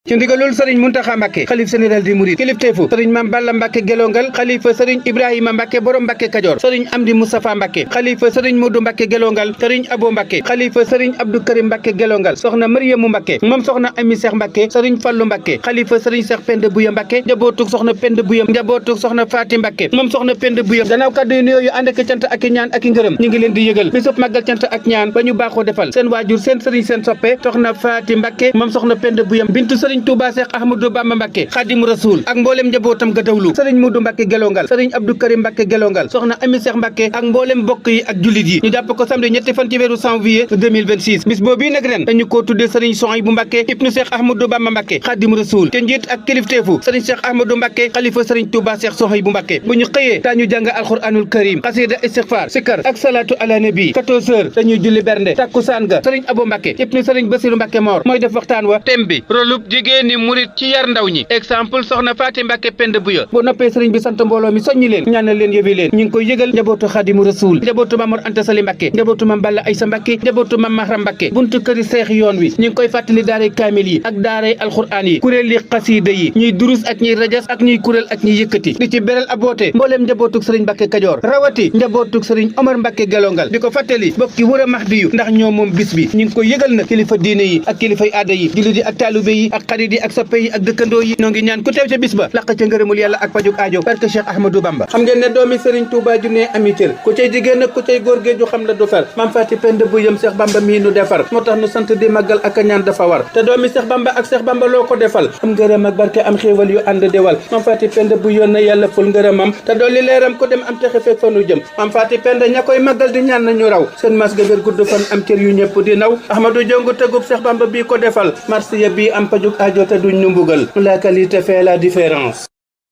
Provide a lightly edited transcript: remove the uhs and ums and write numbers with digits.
ci ndigalul sëriñ Muntaxa Mbàkke xalif général di murid kilifteefu sëriñ Mam Balla Mbàkke gelongal xalifa sëriñ Ibrahima Mbàkke borom Mbàkke Kajoor sëriñ Amdi Moustapha Mbàkke xalifa sëriñ Modu Mbàkke gelongal sëriñ Abo Mbàkke xalifa sëriñ Abdou Karim Mbàkke gelongal soxna Mariyamu Mbàkke moom soxna Ami Seex Mbàkke sëriñ Fallu Mbàkke xalifa sëriñ Seex Pend Buya Mbàkke njabootug soxna Pend Buya njabootug soxna Faati Mbàkke moom soxna Pend Buya gannaaw kàddu yu nuyoo yu ànd ak cant ak ñaan ak ngërëm ñu ngi leen di yëgal bisub màggal cant ak ñaan ba ñu baaxoo defal seen waajur seen sëriñ seen soppe soxna Faati Mbàkke moom soxna Pend Buya bintu sëriñ Tuubaa Seex Ahmadou Bamba Mbàkke Xaadimu Rasuul ak mboolem njabootam ga dawlu sëriñ Mudu Mbàkke gelongal sëriñ Abdou Karim Mbàkke gelongal soxna Ami Seex Mbàkke ak mboolem mbokk yi ak jullit yi ñu jàpp ko samedi ñetti fan ci weeru janvier 2026 bis boobu nag ren dañu ko tuddee sëriñ Souhaïbou Mbàkke ibnu Seex Ahmadou Bamba Mbàkke Xaadimu Rasuul te njiit ak kilifteefu sëriñ Seex Ahmadou Mbàkke xalifa sëriñ Tuubaa Seex Souhaïbou Mbàkke bu ñu xëyee daañu jàng alxuraanul karim xasida istixfaar sikar ak salaatu ala nabi 14 heures dañuy julli bernde takkusaan ga sëriñ Abo Mbàkke ibnu sëriñ Basiru Mbàkke Moor mooy def waxtaan wa thème bi rolub jigéen ni murit ci yar ndaw ñi exemple soxna Faati Mbàkke Pend Buya bu noppee sëriñ bi sant mbooloo mi soññi leen ñaanal leen yóbbi leen ñu ngi koy yëgal njabootu Xaadimu Rasuul njabootu Maam Mor Anta Sali Mbàkke njabootu Maam Balla Aysa Mbàkke njabootu Maam Mahram Mbàkke buntu këri seex yoon wi ñu ngi koy fàttali daaray kaamil yi ak daaray alxuraan yi kuréel li xasiida yi ñuy durus ak ñuy rajas ak ñuy kuréel ak ñuy yëkkati di ci beral aboote mbooleem njabootug sëriñ Mbàkke Kajoor rawati njabootug sëriñ Omar Mbàkke gelongal di ko fàttali bokki wër a Mahdi yu ndax ñoo moom bis bi ñu ngi koy yëgal na kilifa diine yi ak kilifay aada yi jullit yi ak taalube yi ak xarit yi ak soppe yi ak dëkkandoo yi noo ngi ñaan ku teew ca bis ba laq ca ngërëmul yàlla ak pajuk aajo barke Cheikh Ahmadou Bamba xam ngeen ne doomi sëriñ Touba ju ne ami cër ku cay jigéen ak ku cay góor géeju xam la du fer Maam Faati Pend Buya Cheikh Bamba mii nu defar moo tax nu sant di màggal ak a ñaan dafa war te doomi Cheikh Bamba ak Cheikh Bamba loo ko defal am ngërëm ak barke am xéewal yu ànd dewal Maam Faati Pend Buya na yàlla ful ngërëmam te dolli leeram ko dem am texe fekk fa nu jëm Maam Faati Pend ña koy màggal di ñaan nañu raw seen mas ga wér gudd fan am cër yu ñëpp di naw Ahmadou Jongu tëggub Cheikh Bamba bii ko defal marsiya bii am pajuk aajo te duñ nu mbugal la qualité fait la différence